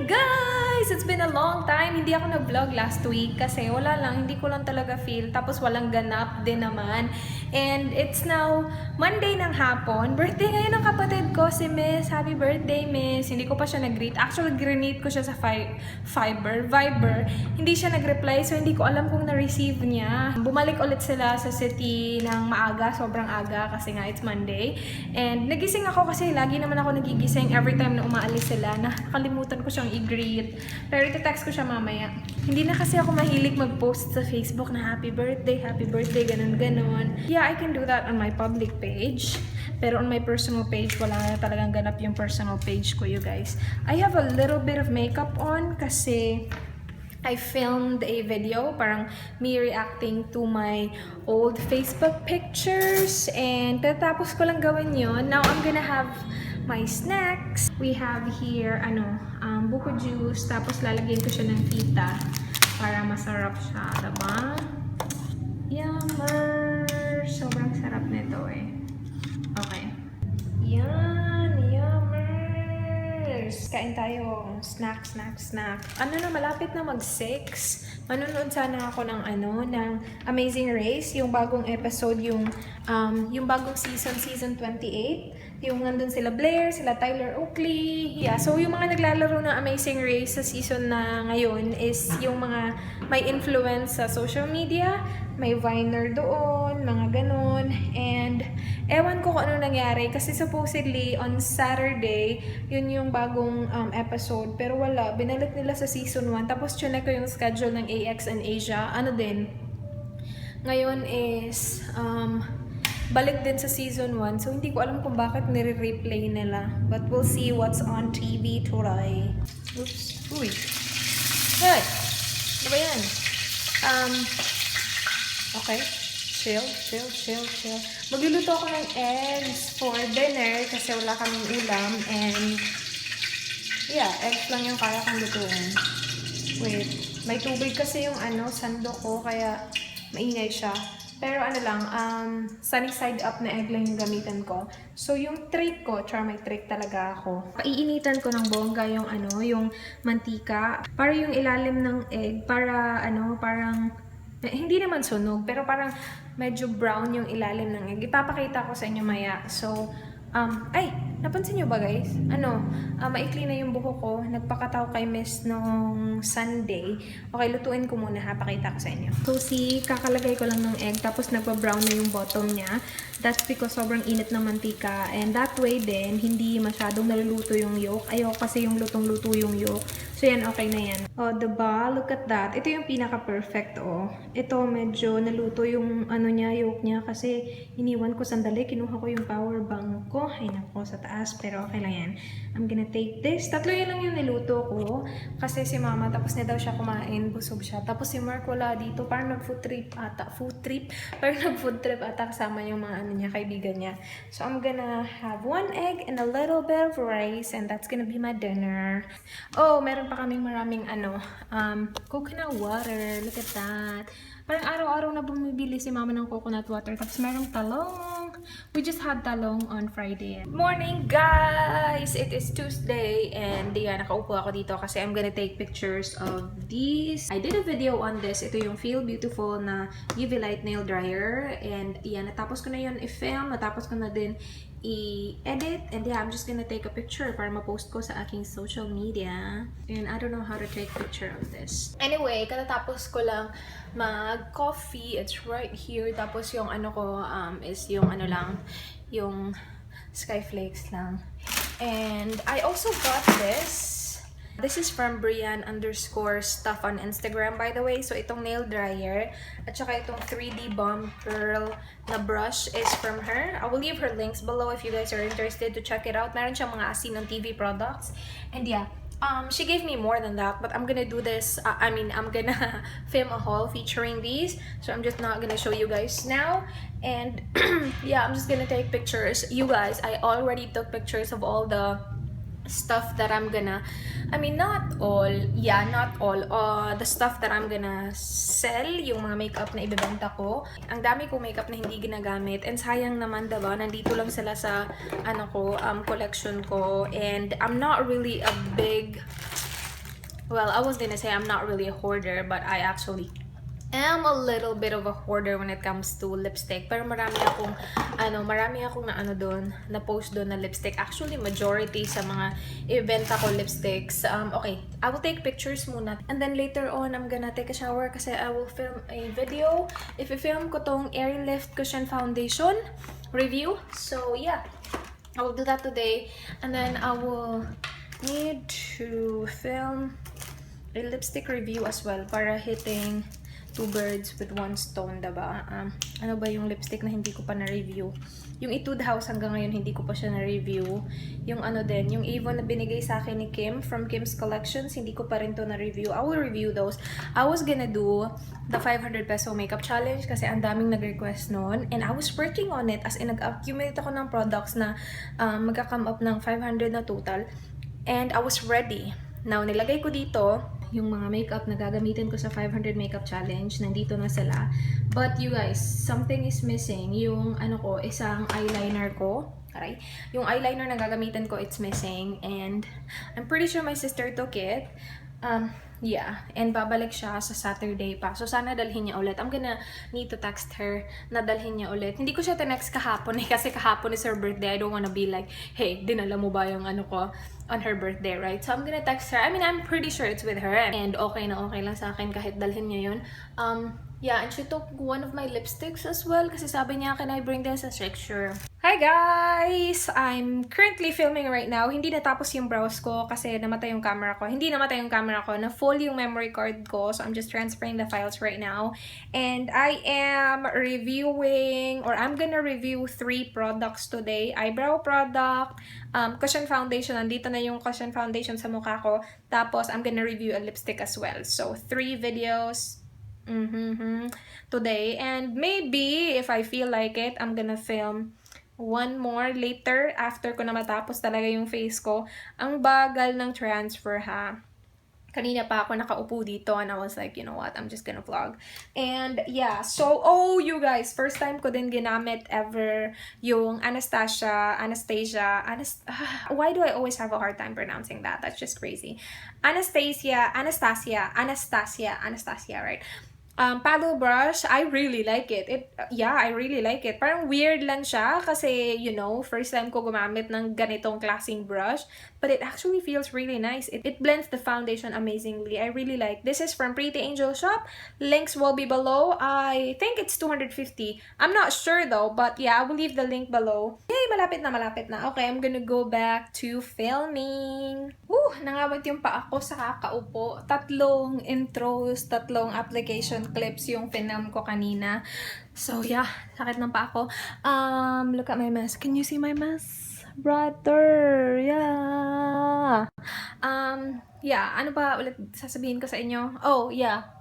Guys! It's been a long time. Hindi ako nag-vlog last week kasi wala lang, hindi ko lang talaga feel. Tapos walang ganap din naman. And it's now Monday ng hapon. Birthday ngayon ng kapatid ko, si Miss. Happy birthday, Miss. Hindi ko pa siya nag-greet. Actually, greet ko siya sa Viber. Hindi siya nag-reply, so hindi ko alam kung na-receive niya. Bumalik ulit sila sa city ng maaga, sobrang aga kasi nga it's Monday. And nagising ako kasi lagi naman ako nagigising every time na umaalis sila. Nakalimutan ko siyang i-greet. Pero iti-text ko siya mamaya. Hindi na kasi ako mahilig mag-post sa Facebook na happy birthday, ganun-ganon. Yeah, I can do that on my public page. Pero on my personal page, wala na talagang ganap yung personal page ko, you guys. I have a little bit of makeup on kasi I filmed a video, parang me reacting to my old Facebook pictures. And tatapos ko lang gawin yun. Now, I'm gonna have my snacks. We have here, buko juice. Tapos lalagyan ko siya ng pita para masarap siya, diba? Yummer! Sobrang sarap nito eh. Okay. Yan! Yummers! Kain tayo. Snack. Malapit na mag-6. Manonood sana ako ng ng Amazing Race, yung bagong episode, yung bagong season 28. Yung nandun sila Blair, sila Tyler Oakley. Yeah, so yung mga naglalaro ng Amazing Race sa season na ngayon is yung mga may influence sa social media, may Viner doon, mga ganun. And ewan ko kung ano nangyari kasi supposedly on Saturday, yun yung bagong episode. Pero wala, binalik nila sa season 1. Tapos chinek ko yung schedule ng AX and Asia. Ngayon is balik din sa season 1. So, hindi ko alam kung bakit nire-replay nila. But we'll see what's on TV today. Oops. Uy. Hey! Ano ba yan? Okay. Chill. Magluluto ako ng eggs for dinner kasi wala kaming ulam. And, yeah, eggs lang yung kaya kong lutuin. Wait. May tubig kasi yung sando ko, kaya maingay siya. Pero sunny side up na egg lang yung gamitan ko. So, yung trick ko, may trick talaga ako. Paiinitan ko ng bongga yung yung mantika. Para yung ilalim ng egg, parang, hindi naman sunog, pero parang medyo brown yung ilalim ng egg. Ipapakita ko sa inyo maya. So, napansin nyo ba guys? Maikli na yung buhok ko. Nagpakataw kay Miss nung Sunday. Okay, lutuin ko muna ha. Pakita ko sa inyo. So, kakalagay ko lang ng egg. Tapos nagpa-brown na yung bottom niya. That's because sobrang init ng mantika. And that way din, hindi masyadong naluluto yung yolk. Ayoko kasi yung lutong-luto yung yolk. So, yan, okay na yan. Oh, diba? Look at that. Ito yung pinaka-perfect, oh. Ito, medyo naluto yung yolk niya. Kasi iniwan ko sandali. Kinuha ko yung power bank ko. Ay, nako, sa taas. Pero okay lang yan. I'm gonna take this. Tatlo yun lang yung niluto ko. Kasi si mama, tapos na daw siya kumain. Busog siya. Tapos si Mark wala dito. Parang nag-food trip ata. Parang nag-food trip ata kasama yung mga kaibigan niya. So, I'm gonna have one egg and a little bit of rice. And that's gonna be my dinner. Oh, meron pa kaming maraming coconut water. Look at that. Parang araw-araw na bumibili si mama ng coconut water. Tapos merong talong. We just had talong on Friday. Morning, guys! It is Tuesday. And yeah, nakaupo ako dito kasi I'm gonna take pictures of these. I did a video on this. Ito yung Feel Beautiful na UV Light Nail Dryer. And yeah, natapos ko na yun i-film. Natapos ko na din i-edit. And yeah, I'm just gonna take a picture para ma-post ko sa aking social media. And I don't know how to take picture of this. Anyway, katatapos ko lang mag-coffee. It's right here. Tapos yung ko is yung yung Skyflakes lang. And I also got this. This is from Brian_stuff on Instagram, by the way. So, itong nail dryer at saka itong 3D Bomb Curl na brush is from her. I will leave her links below if you guys are interested to check it out. Meron siyang mga asin ng TV products. And yeah, she gave me more than that, but I'm gonna do this. I'm gonna film a haul featuring these. So, I'm just not gonna show you guys now. And yeah, I'm just gonna take pictures. You guys, I already took pictures of all the stuff that I'm gonna, not all, the stuff that I'm gonna sell, yung mga makeup na ibebenta ko. Ang dami kong makeup na hindi ginagamit, and sayang naman, diba, nandito lang sila sa, collection ko, and I'm not really a big Well, I was gonna say I'm not really a hoarder, but I actually am a little bit of a hoarder when it comes to lipstick. Pero marami akong na post doon na lipstick. Actually, majority sa mga ibenta ko lipsticks. Okay, I will take pictures muna. And then later on, I'm gonna take a shower kasi I will film a video. If I-film ko tong Airy Lift Cushion Foundation review. So, yeah. I will do that today. And then I will need to film a lipstick review as well para hitting two birds with one stone, diba? Ano ba yung lipstick na hindi ko pa na-review? Yung Etude House hanggang ngayon hindi ko pa siya na-review. Yung ano din, yung Avon na binigay sa akin ni Kim from Kim's Collections, hindi ko pa rin to na-review. I will review those. I was gonna do the 500 peso makeup challenge kasi ang daming nag-request noon. And I was working on it as in nag-accumulate ako ng products na magka-come up ng 500 na total. And I was ready. Now, nilagay ko dito yung mga makeup na gagamitin ko sa 500 makeup challenge. Nandito na sila. But you guys, something is missing. Yung isang eyeliner ko. Aray. Yung eyeliner na gagamitin ko, it's missing. And I'm pretty sure my sister took it. Yeah. And babalik siya sa Saturday pa. So, sana dalhin niya ulit. I'm gonna need to text her na dalhin niya ulit. Hindi ko siya tinext kahapon kasi kahapon is her birthday. I don't wanna be like, hey, dinala mo ba yung ko on her birthday, right? So, I'm gonna text her. I mean, I'm pretty sure it's with her. And okay na okay lang sa akin kahit dalhin niya yun. Yeah, and she took one of my lipsticks as well kasi sabi niya, can I bring this as picture? Hi guys! I'm currently filming right now. Hindi natapos yung browse ko kasi namatay yung camera ko. Hindi namatay yung camera ko. Na-full yung memory card ko. So, I'm just transferring the files right now. And I am reviewing, or I'm gonna review 3 products today. Eyebrow product, cushion foundation. Nandito na yung cushion foundation sa mukha ko. Tapos, I'm gonna review a lipstick as well. So, 3 videos today. And maybe, if I feel like it, I'm gonna film one more later after ko na matapos talaga yung face ko. Ang bagal ng transfer ha. Kanina pa ako nakaupo dito and I was like, you know what, I'm just gonna vlog. And yeah, so, you guys, first time ko din ginamit ever yung Anastasia, why do I always have a hard time pronouncing that? That's just crazy. Anastasia, right? Paddle brush, I really like it. I really like it. Parang weird lang siya kasi, first time ko gumamit ng ganitong klaseng brush. But it actually feels really nice. It blends the foundation amazingly. I really like. This is from Pretty Angel Shop. Links will be below. I think it's 250. I'm not sure though, but yeah, I will leave the link below. Yay, malapit na. Okay, I'm gonna go back to filming. Nangawit yung paa ko sa kakaupo. 3 intros, 3 application clips yung film ko kanina. So yeah, sakit ng paa ko. Look at my mask. Can you see my mask? Brother, yeah. Yeah, ano ba ulit sasabihin ko sa inyo?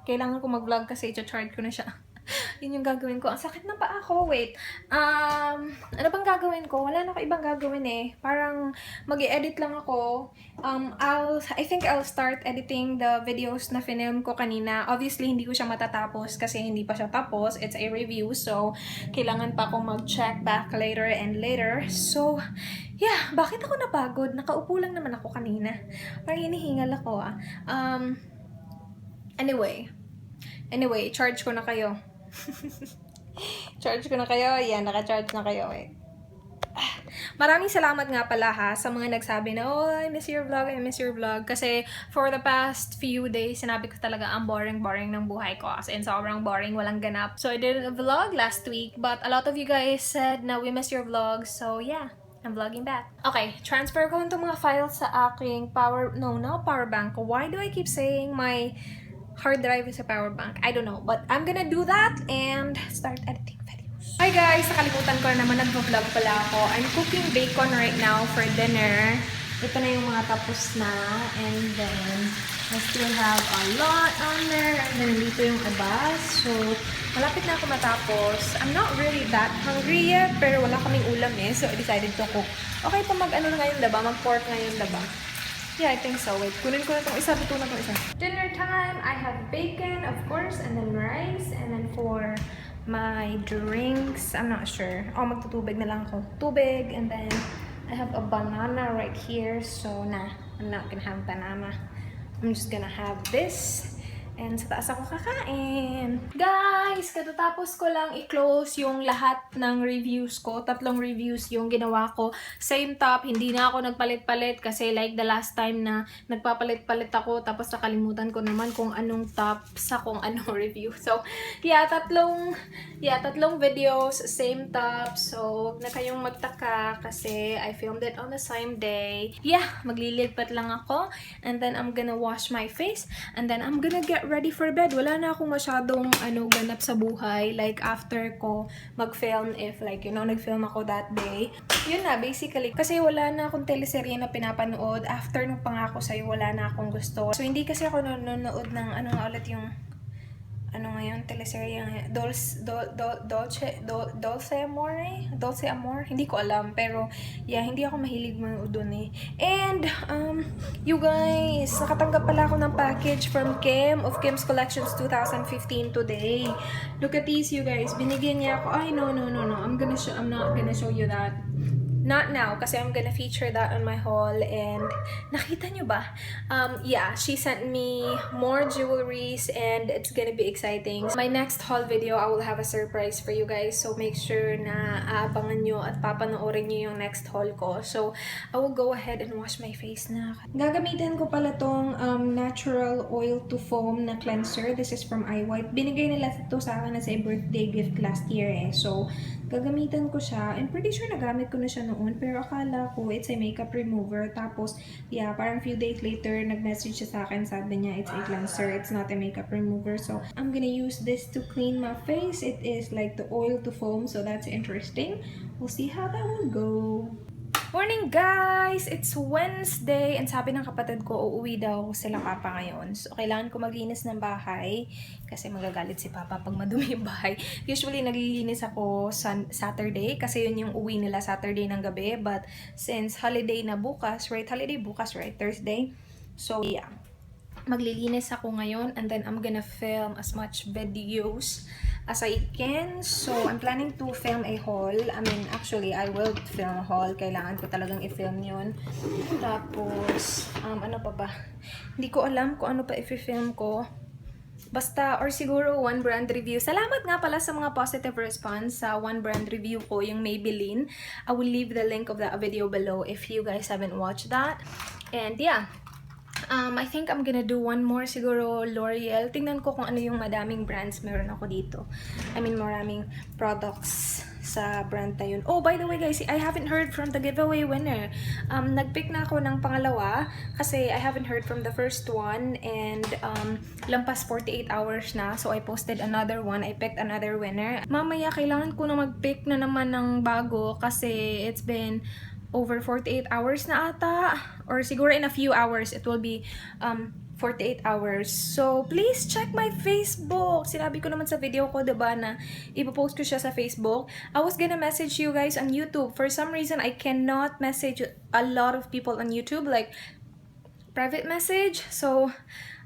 Kailangan ko mag-vlog kasi i-charge ko na siya. Yun yung gagawin ko. Ang sakit na pa ako. Wait. Ano bang gagawin ko? Wala na ako ibang gagawin eh. Parang mag-i-edit lang ako. I think I'll start editing the videos na film ko kanina. Obviously, hindi ko siya matatapos kasi hindi pa siya tapos. It's a review. So, kailangan pa akong mag-check back later and later. So, yeah. Bakit ako napagod? Nakaupo lang naman ako kanina. Parang hinihingal ako Anyway, charge ko na kayo. Charge ko na kayo. Yan, naka-charge na kayo eh. Maraming salamat nga pala ha sa mga nagsabi na, I miss your vlog. Kasi for the past few days, sinabi ko talaga ang boring ng buhay ko. As in, sobrang boring, walang ganap. So I did a vlog last week, but a lot of you guys said na we miss your vlog. So yeah, I'm vlogging back. Okay, transfer ko itong mga files sa aking power bank. Why do I keep saying my hard drive is a power bank? I don't know. But I'm gonna do that and start editing videos. Hi guys! Nakalimutan ko na naman, nag-vlog pala ako. I'm cooking bacon right now for dinner. Ito na yung mga tapos na. And then, I still have a lot on there. And then, dito yung iba. So, malapit na ako matapos. I'm not really that hungry yet, pero wala kaming ulam eh. So, I decided to cook. Okay pa ngayon, diba? Mag-pork ngayon, diba? Yeah, I think so. Wait, kunin ko na itong isa. Luto na itong isa. Dinner time, I have bacon, of course, and then rice. And then for my drinks, I'm not sure. Magtutubig na lang ako. Tubig, and then I have a banana right here. So, I'm not gonna have banana I'm just gonna have this. And sa taas ako kakain. Guys, katatapos ko lang i-close yung lahat ng reviews ko. 3 reviews yung ginawa ko. Same top, hindi na ako nagpalit-palit kasi like the last time na nagpapalit-palit ako tapos nakalimutan ko naman kung anong top sa kung anong review. So, yeah, tatlong videos, same top. So, huwag na kayong magtaka kasi I filmed it on the same day. Yeah, maglilipat lang ako. And then I'm gonna wash my face. And then I'm gonna get ready for bed. Wala na akong masyadong ganap sa buhay. Like, after ko mag-film, if like, nag-film ako that day. Yun na, basically. Kasi wala na akong teleserye na pinapanood. After nung pangako sa'yo, wala na akong gusto. So, hindi kasi ako nanonood ng ngayon, teleserye ngayon, Dulce Amor, hindi ko alam, pero yeah, hindi ako mahilig manood dun eh. And, you guys, nakatanggap pala ako ng package from Kim, of Kim's Collections 2015 today. Look at these, you guys, binigyan niya ako, ay, no, I'm not gonna show you that. Not now, kasi I'm gonna feature that on my haul. And nakita nyo ba? Yeah, she sent me more jewelries and it's gonna be exciting. My next haul video, I will have a surprise for you guys. So make sure na aabangan nyo at papanoorin nyo yung next haul ko. So I will go ahead and wash my face na. Gagamitin ko pala tong natural oil to foam na cleanser. This is from iWhite. Binigay nila ito sa akin as a birthday gift last year eh. So gagamitan ko siya. And pretty sure nagamit ko na siya noon. Pero akala ko it's a makeup remover. Tapos, yeah, parang few days later, nag-message siya sa akin. Sabi niya, it's a cleanser. It's not a makeup remover. So, I'm gonna use this to clean my face. It is like the oil to foam. So, that's interesting. We'll see how that will go. Morning guys! It's Wednesday and sabi ng kapatid ko uuwi daw sila papa ngayon. So kailangan ko maglinis ng bahay kasi magagalit si papa pag madumi yung bahay. Usually naglilinis ako Saturday kasi yun yung uwi nila Saturday ng gabi. But since holiday na bukas, right? Holiday bukas, right? Thursday. So yeah. Maglilinis ako ngayon and then I'm gonna film as much videos as I can. So, I'm planning to film a haul. I mean, actually, I will film a haul. Kailangan ko talagang i-film yun. Tapos, ano pa ba? Hindi ko alam kung ano pa i-film ko. Basta, or siguro, one brand review. Salamat nga pala sa mga positive response sa one brand review ko, yung Maybelline. I will leave the link of that video below if you guys haven't watched that. And yeah. I think I'm gonna do one more siguro L'Oreal. Tingnan ko kung ano yung madaming brands meron ako dito. I mean, maraming products sa brand na yun. Oh, by the way guys, I haven't heard from the giveaway winner. Nag-pick na ako ng pangalawa kasi I haven't heard from the first one and lampas 48 hours na. So I posted another one. I picked another winner. Mamaya kailangan ko na mag-pick na naman ng bago kasi it's been over 48 hours na ata, or siguro in a few hours it will be 48 hours. So please check my Facebook. Sinabi ko naman sa video ko, diba, na ipopost ko siya sa Facebook. I was gonna message you guys on YouTube. For some reason I cannot message a lot of people on YouTube, like private message, so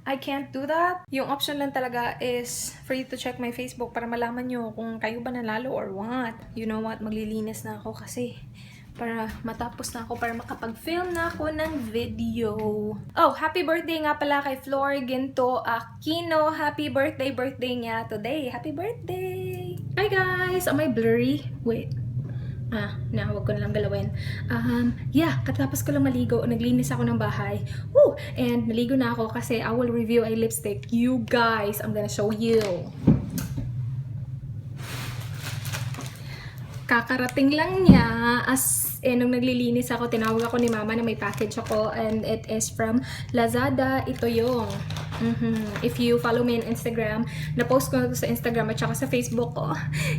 I can't do that. Yung option lang talaga is for you to check my Facebook para malaman nyo kung kayo ba nanalo or what. You know what, maglilinis na ako kasi para matapos na ako, para makapag-film na ako ng video. Oh, happy birthday nga pala kay Flor Ginto Aquino. Happy birthday niya today. Happy birthday! Hi guys! Am I blurry? Wait. Huwag ko na lang galawin. Yeah, katapos ko lang maligo. Naglinis ako ng bahay. Woo! And naligo na ako kasi I will review a lipstick. You guys, I'm gonna show you. Kakarating lang niya nung naglilinis ako, tinawag ako ni mama na may package ako and it is from Lazada. Ito yung if you follow me on Instagram, na-post ko na ito sa Instagram at saka sa Facebook ko.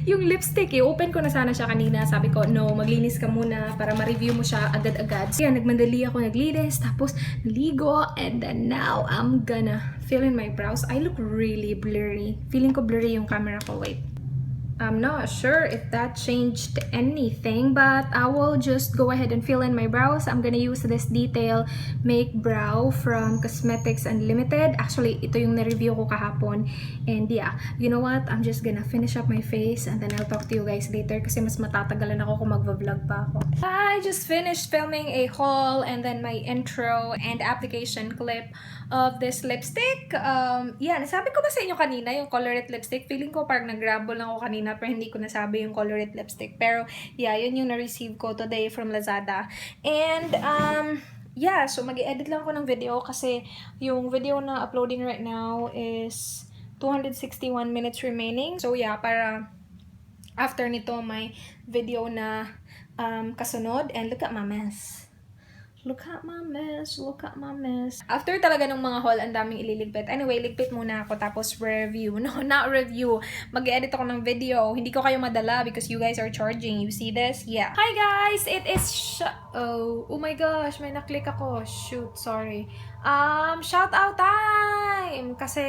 Yung lipstick, i-open ko na sana siya kanina. Sabi ko, no, maglinis ka muna para ma-review mo siya agad-agad. Kaya nagmandali ako, naglinis, tapos naligo, and then now I'm gonna fill in my brows. I look really blurry. Feeling ko blurry yung camera ko. Wait. I'm not sure if that changed anything, but I will just go ahead and fill in my brows. I'm gonna use this Detail Make Brow from Cosmetics Unlimited. Actually, ito yung na-review ko kahapon. And yeah, you know what? I'm just gonna finish up my face and then I'll talk to you guys later kasi mas matatagalan ako kung magva-vlog pa ako. I just finished filming a haul and then my intro and application clip of this lipstick. Yeah, nasabi ko ba sa inyo kanina yung Colourette lipstick? Feeling ko parang nag-grabble lang ako kanina pero hindi ko nasabi yung Colourette lipstick. Pero yeah, yun yung na-receive ko today from Lazada. And yeah, so mag-edit lang ako ng video kasi yung video na uploading right now is 261 minutes remaining. So yeah, para after nito may video na kasunod. And look at my mess. Look at my mess, look at my mess. After talaga ng mga haul, ang daming ililigpit. Anyway, ligpit muna ako tapos review. No, not review. Mag-edit ako ng video. Hindi ko kayo madala because you guys are charging. You see this? Yeah. Hi guys! It is oh my gosh, may naklik ako. Shoot, sorry. Shout out time! Kasi,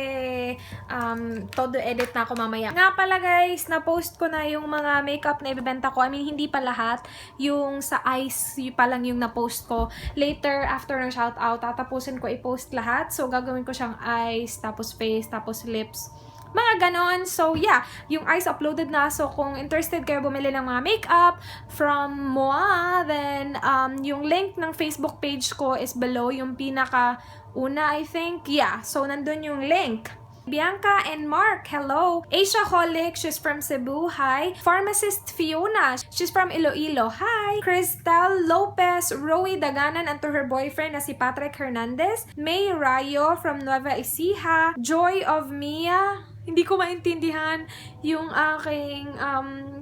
todo edit na ako mamaya. Nga pala guys, na-post ko na yung mga makeup na ibibenta ko. I mean, hindi pa lahat. Yung sa eyes, yung pa lang yung na-post ko. Later, after ng shout out, tatapusin ko i-post lahat. So, gagawin ko siyang eyes, tapos face, tapos lips. Mga ganon. So, yeah. Yung eyes uploaded na. So, kung interested kayo bumili ng mga makeup from Moa, then, yung link ng Facebook page ko is below. Yung pinaka-una, I think. Yeah. So, nandun yung link. Bianca and Mark, hello. Asiaholic, she's from Cebu, hi. Pharmacist Fiona, she's from Iloilo, hi. Cristal Lopez, Roy Daganan, and to her boyfriend na si Patrick Hernandez. May Rayo from Nueva Ecija. Joy of Mia, hindi ko maintindihan yung aking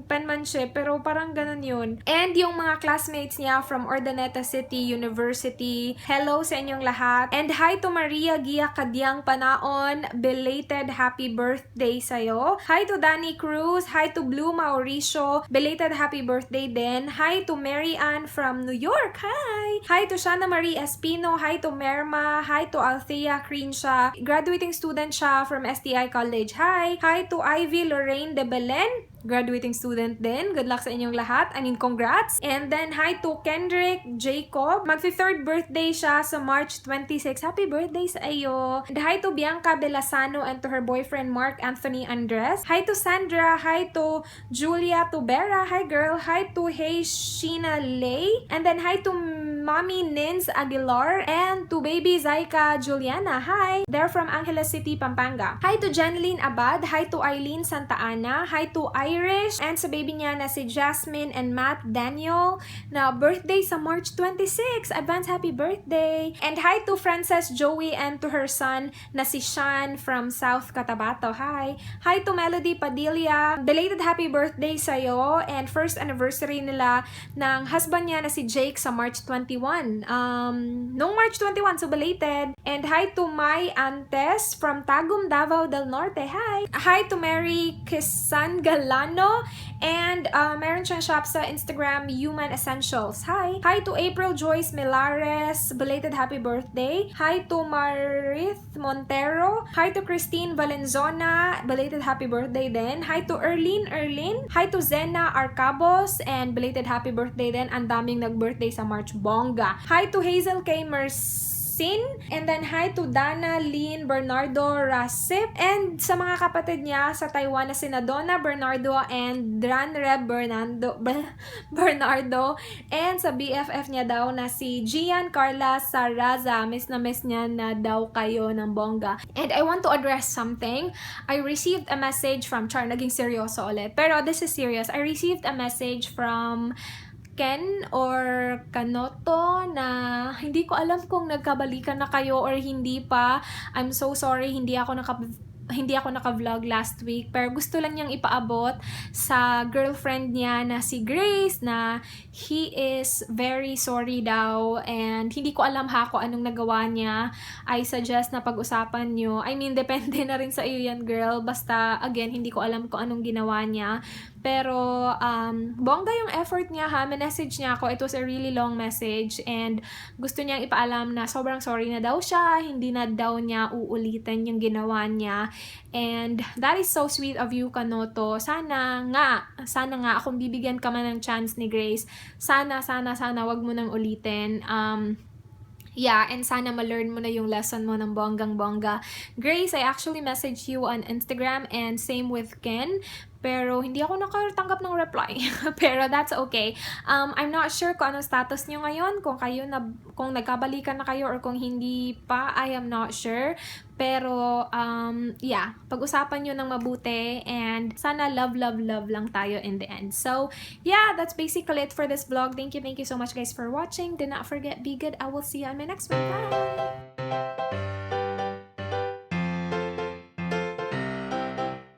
penmanship, pero parang ganun yun. And yung mga classmates niya from Urdaneta City University. Hello sa inyong lahat. And hi to Maria Gia Kadyang Panaon. Belated happy birthday sa'yo. Hi to Danny Cruz. Hi to Blue Mauricio. Belated happy birthday din. Hi to Mary Ann from New York. Hi! Hi to Shana Marie Espino. Hi to Merma. Hi to Althea Crenshaw. Graduating student siya from STI College. Hi! Hi to Ivy Lorraine de Belen. Graduating student din. Good luck sa inyong lahat. I mean, congrats. And then, hi to Kendrick Jacob. Magfi-third birthday siya sa March 26. Happy birthday sa iyo. And hi to Bianca Belasano and to her boyfriend Mark Anthony Andres. Hi to Sandra. Hi to Julia Tubera. Hi girl. Hi to Hey Sheena Lay. And then, hi to Mommy Nins Aguilar and to baby Zaika Juliana. Hi! They're from Angeles City, Pampanga. Hi to Janeline Abad. Hi to Eileen Santa Ana. Hi to Irish. And sa baby niya na si Jasmine and Matt Daniel na birthday sa March 26. Advance happy birthday! And hi to Frances Joey and to her son na si Sean from South Cotabato. Hi! Hi to Melody Padilla. Belated happy birthday sa'yo and first anniversary nila ng husband niya na si Jake sa March 21. Noong March 21, so belated. And hi to my Antes from Tagum, Davao del Norte. Hi! Hi to Mary Kisan Galano. And meron siyang shop sa Instagram, Human Essentials. Hi! Hi to April Joyce Milares. Belated happy birthday. Hi to Marith Montero. Hi to Christine Valenzona. Belated happy birthday din. Hi to Erlene. Hi to Zena Arcabos. And belated happy birthday din. Ang daming nag-birthday sa March. Bongga. Hi to Hazel K. Mersin. And then hi to Dana Lynn Bernardo Rasip. And sa mga kapatid niya sa Taiwan na sina Donna Bernardo and Dranreb Bernardo. And sa BFF niya daw na si Gian Carla Saraza. Miss na miss niya na daw kayo ng bongga. And I want to address something. I received a message from Char. Naging seryoso ulit. Pero this is serious. I received a message from Ken or Kanoto na hindi ko alam kung nagkabalikan na kayo or hindi pa. I'm so sorry, hindi ako naka-vlog last week, pero gusto lang niyang ipaabot sa girlfriend niya na si Grace na he is very sorry daw and hindi ko alam kung anong nagawa niya. I suggest na pag-usapan niyo. I mean, depende na rin sa iyo yan, girl. Basta, again, hindi ko alam kung anong ginawa niya. Pero, bongga yung effort niya ha. Message niya ako. It was a really long message and gusto niyang ipaalam na sobrang sorry na daw siya. Hindi na daw niya uulitin yung ginawa niya. And that is so sweet of you, Kanoto. Sana nga akong bibigyan ka man ng chance ni Grace. Sana wag mo nang ulitin. Yeah, and sana ma-learn mo na yung lesson mo ng bonggang-bongga. Grace, I actually messaged you on Instagram and same with Ken. Pero hindi ako nakatanggap ng reply. Pero that's okay. I'm not sure kung anong status niyo ngayon, kung nagkabalikan na kayo or kung hindi pa, I am not sure. Pero yeah, pag-usapan niyo ng mabuti and sana love lang tayo in the end. So, yeah, that's basically it for this vlog. Thank you so much guys for watching. Do not forget, be good. I will see you on my next one. Bye!